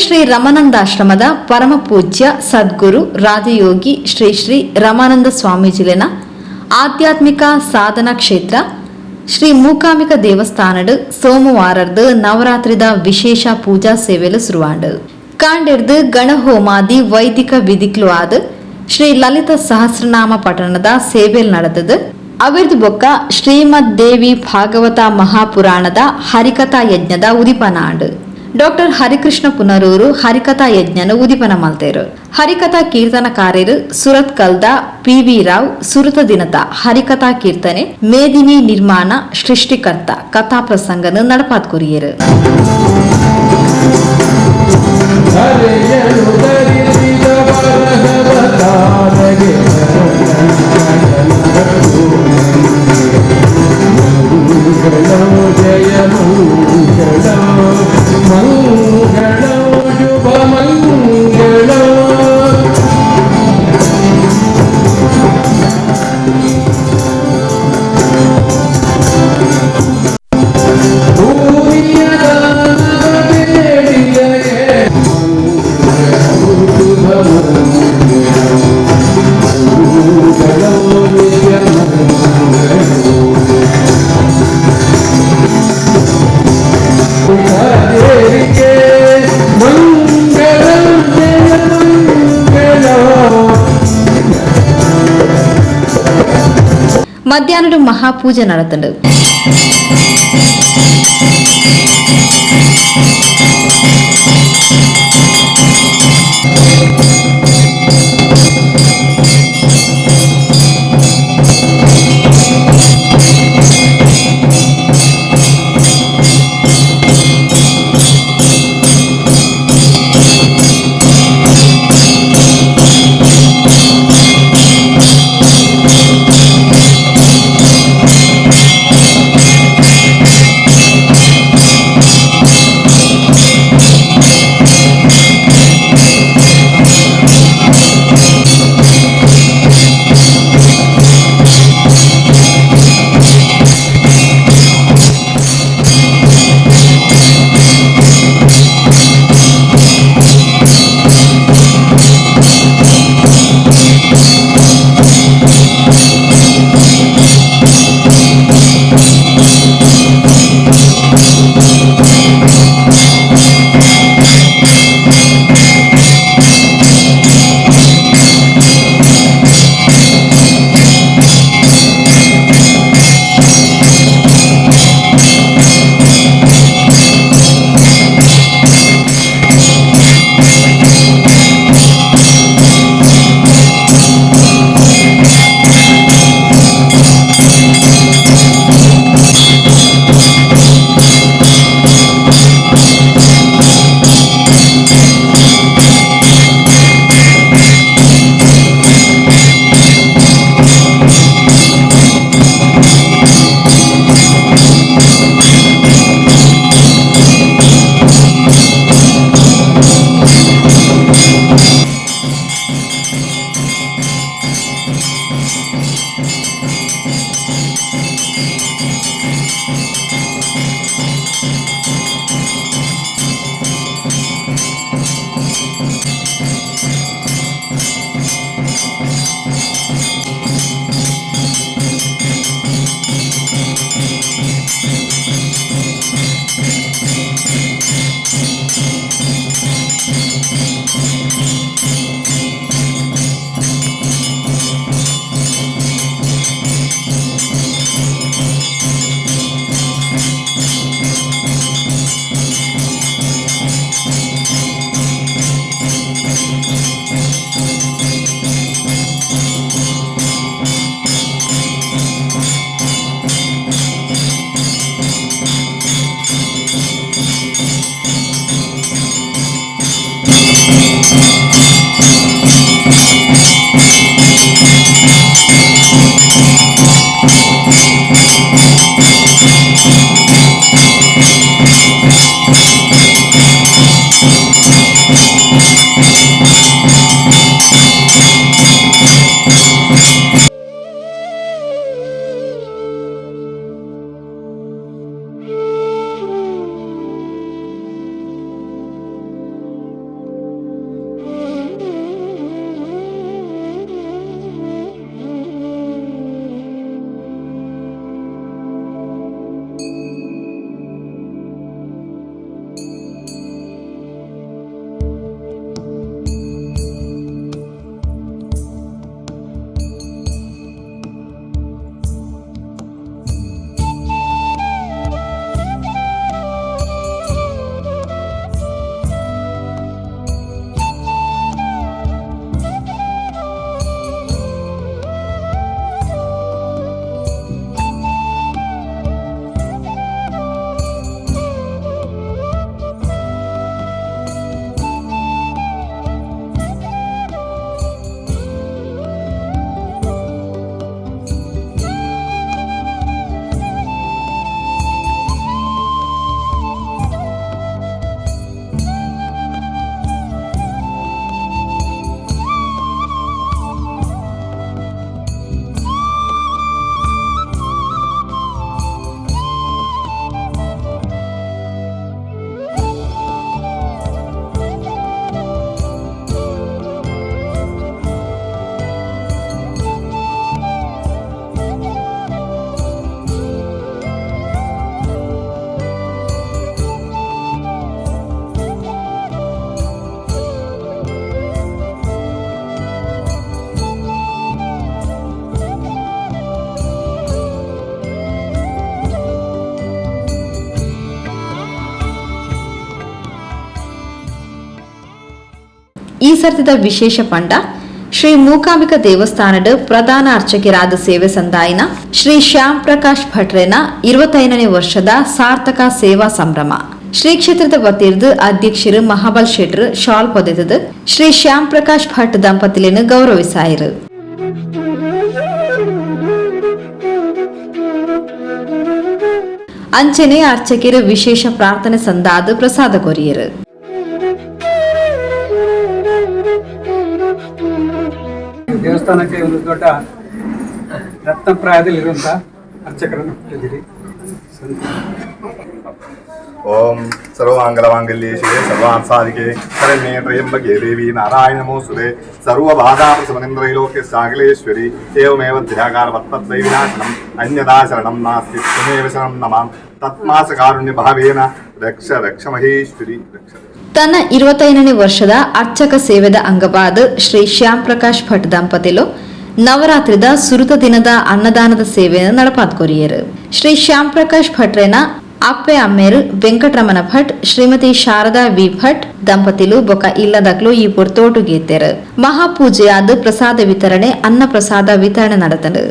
Shri ರಮಾನಂದಾಶ್ರಮದ ಪರಮ ಪೂಜ್ಯ ಸದ್ಗುರು ರಾಜಯೋಗಿ ಶ್ರೀ ಶ್ರೀ ರಮಾನಂದ ಸ್ವಾಮೀಜಿಲೆನ ಆಧ್ಯಾತ್ಮಿಕ ಸಾಧನಾ ಕ್ಷೇತ್ರ ಶ್ರೀ ಮೂಕಾಂಬಿಕ ದೇವಸ್ಥಾನಡ್ ಸೋಮವಾರರ್ದು ನವರಾತ್ರಿದ ವಿಶೇಷ ಪೂಜಾ ಸೇವೆಲು ಶುರುವಾಂಡ್. ಕಾಂಡೆರ್ದು ಗಣಹೋಮಾದಿ ವೈದಿಕ ವಿಧಿಕ್ಲು ಆದ್ ಶ್ರೀ ಲಲಿತ ಸಹಸ್ರನಾಮ ಪಠಣದ ಸೇವೆಲ್ ನಡೆದದು. ಅವಿರ್ದು ಬೊಕ್ಕ ಶ್ರೀಮದ್ ದೇವಿ ಭಾಗವತ ಮಹಾಪುರಾಣದ ಹರಿಕಥಾ ಯಜ್ಞದ ಉದಿಪನ ಆಂಡ್. ಡಾಕ್ಟರ್ ಹರಿಕೃಷ್ಣ ಪುನರೂರು ಹರಿಕಥಾ ಯಜ್ಞನ ಉದಿಪನ ಮಲ್ತೇರು. ಹರಿಕಥಾ ಕೀರ್ತನಕಾರ್ಯರು ಸುರತ್ ಕಲ್ದ ಪಿ ವಿ ರಾವ್ ಸುರುತ ದಿನತ ಹರಿಕಥಾ ಕೀರ್ತನೆ ಮೇದಿನಿ ನಿರ್ಮಾಣ ಸೃಷ್ಟಿಕರ್ತ ಕಥಾ ಪ್ರಸಂಗನ ನಡಪಾತ್ ಕೊರಿಯರು. ಹರೆಯನು ಧರಿಸಿದ ವರಹವತಾರಗೆ ಮಂಗಳಂ ಜಯ ಮಂಗಳಂ ಮಂಗಳಂ ಶುಭ ಮಂಗಳಂ. ಭೂಮಿಯ ದಾನವ ಬೇಡಿದರೆ ಶುಭ ಮಂಗಳಂ ನಿತ್ಯ ಮಂಗಳಂ. ದೇವಿಗೆ ಮಂಗಳಂ ಜಯ ಮಂಗಳಂ. ಮಧ್ಯಾಹ್ನದ ಮಹಾಪೂಜೆ നടത്തുന്നുണ്ട്. ಈ ಸರ್ತಿದ ವಿಶೇಷ ಪಂಡ ಶ್ರೀ ಮೂಕಾಂಬಿಕ ದೇವಸ್ಥಾನಡ್ ಪ್ರಧಾನ ಅರ್ಚಕರಾದ ಸೇವೆ ಸಂದಾಯಿನ ಶ್ರೀ ಶ್ಯಾಮ್ ಪ್ರಕಾಶ್ ಭಟ್ರೆನ 25ನೇ ವರ್ಷದ ಸಾರ್ಥಕ ಸೇವಾ ಸಂಭ್ರಮ. ಶ್ರೀ ಕ್ಷೇತ್ರದ ವತಿರ್ದು ಅಧ್ಯಕ್ಷರು ಮಹಾಬಲ್ ಶೆಟ್ರು ಶಾಲ್ ಪೊದೆತದು ಶ್ರೀ ಶ್ಯಾಮ್ ಪ್ರಕಾಶ್ ಭಟ್ ದಂಪತಿಲೆನ್ ಗೌರವಿಸಾಯಿರು. ಅಂಚನೆ ಅರ್ಚಕರು ವಿಶೇಷ ಪ್ರಾರ್ಥನೆ ಸಂದಾದ ಪ್ರಸಾದ ಕೊರಿಯರು. ದೇವಸ್ಥಾನಕ್ಕೆ ಒಂದು ದೊಡ್ಡ ರತ್ನಪ್ರಾಯದಲ್ಲಿರುವಂಥ ಅರ್ಚಕರನ್ನು ಕೊಟ್ಟಿದ್ದೀರಿ. ಓಂ ಸರ್ವಮಂಗಲಮಾಂಗಲ್ಯೇ ಶಿವೆ ಸರ್ವಾರ್ಥಸಾಧಿಕೆ ಶರಣ್ಯೇ ತ್ರ್ಯಂಬಕೆ ದೇವಿ ನಾರಾಯಣ ನಮೋಸ್ತುತೆ. ಸರ್ವಬಾಧಾಪ್ರಶಮನಿಂದ್ರೈಲೋಕ್ಯ ಸಾಗಲೇಶ್ವರಿ ಏವಮೇವ ಧ್ಯಾಕಾರ ಪತ್ಪತ್ರೈ ವಿನಾಶನಂ ಅನ್ಯದಾ ಶರಣಂ ನಾಸ್ತಿ ತ್ವಮೇವ ಶರಣಂ ನಮಾಂ ತತ್ಮಾಸ ಕಾರುಣ್ಯ ಭಾವೇನ ರಕ್ಷ ರಕ್ಷ ಮಹೇಶ್ವರಿ ರಕ್ಷ. ತನ್ನ 25ನೇ ವರ್ಷದ ಅರ್ಚಕ ಸೇವೆದ ಅಂಗವಾದ ಶ್ರೀ ಶ್ಯಾಮ್ ಪ್ರಕಾಶ್ ಭಟ್ ದಂಪತಿಲು ನವರಾತ್ರಿದ ಸುರುತ ದಿನದ ಅನ್ನದಾನದ ಸೇವೆಯನ್ನು ನಡಪಾದ್ ಕೊರಿಯರು. ಶ್ರೀ ಶ್ಯಾಮ್ ಪ್ರಕಾಶ್ ಭಟ್ರೆನ ಅಪ್ಪೆ ಅಮ್ಮೇರು ವೆಂಕಟರಮಣ ಭಟ್, ಶ್ರೀಮತಿ ಶಾರದಾ ವಿ ಭಟ್ ದಂಪತಿಲು ಬೊಕ ಇಲ್ಲದಕ್ಲು ಈ ಪೊರ್ತೋಟುಗೇತೆರು. ಮಹಾಪೂಜೆಯಾದ ಪ್ರಸಾದ ವಿತರಣೆ, ಅನ್ನ ಪ್ರಸಾದ ವಿತರಣೆ ನಡೆತಂಡು.